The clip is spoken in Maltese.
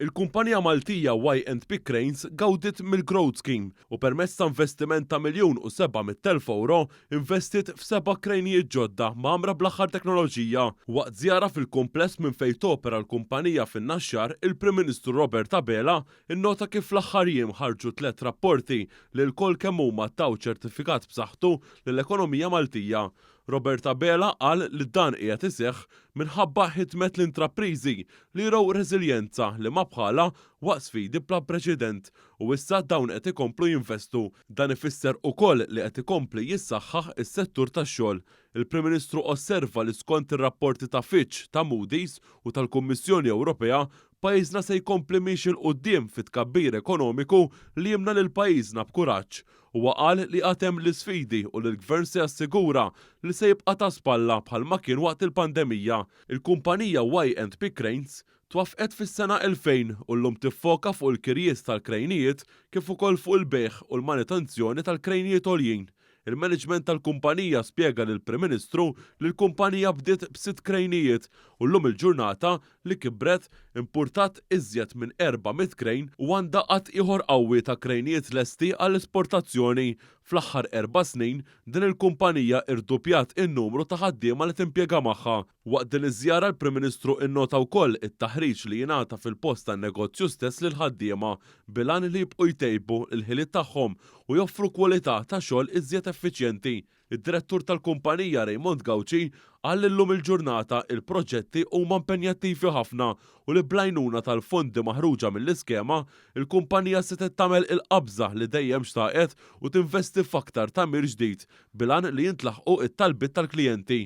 Il-kumpanija Maltija Y and P Cranes gawdiet mill-Growth Scheme u permezz ta' investiment ta' €1,700,000 investiet f'seba' krejnijiet ġodda mgħammra bl-aħħar teknoloġija. Waqt żjara fil-kumpless minn fejn topera l-kumpanija fin-Naxxar, il-Prim Ministru Robert Abela nnota kif fl-aħħar jiem ħarġu tlett rapporti li lkoll kemm huma taw ċertifikat b'saħħtu lill-ekonomija Maltija. Robert Abela qal li dan qiegħed iseħħ minħabba ħidmet l-intrapriżi li jrew reżiljenza li ma bħalha waqt sfidi bla preċedent u issa dawn qed ikomplu jinvestu. Dan ifisser ukoll li qed ikompli jissaħħaħ is-settur tax-xogħol. Il-Prim Ministru osserva li skont ir-rapporti ta' Fitch, ta' Moody's u tal-Kummissjoni Ewropea, pajjiżna se jkompli miexi 'l quddiem fit-tkabbir ekonomiku li jimla lil pajjiżna b'kuraġġ. Huwa qal li għad hemm l-isfidi u li l-Gvern se jassigura li se jibqa' ta' spalla bħalma kien waqt il-pandemija. Il-kumpanija Y and P Cranes twaffqet fis-sena 2000 u llum tiffoka fuq il-kirjiet tal-krejnijiet kif ukoll fuq il-bejgħ u l-manutenzjoni tal-krejnijiet għoljin. Il-management tal-kumpanija spjega lill-Prim Ministru li l-kumpanija bdiet b'sitt krejnijiet u llum il-ġurnata li kibret, impurtat iżjed minn 400 krejn u għandha għadd ieħor qawwi ta' krejnijiet lesti għall-esportazzjoni. Fl-aħħar erba' snin, din il-kumpanija irduppjat in-numru ta' ħaddiema li timpjega magħha. Waqt din iż-żjara l-Prim Ministru innota wkoll it-taħriġ li jingħata fil-post tan-negozju stess lill-ħaddiema bil-għan li jibqgħu jtejbu l-ħiliet tagħhom u joffru kwalità ta' xogħol iżjed effiċjenti. Id-direttur tal-kumpanija Raymond Gauci qal li llum il-ġurnata il-proġetti huma impenjattivi ħafna u li bl-għajnuna tal-fondi maħruġa mill-iskema, il-kumpanija setgħet tagħmel il-qabża li dejjem xtaqet u tinvesti f'aktar tagħmir ġdid bil-għan li jintlaħqu t-talbiet tal-klijenti.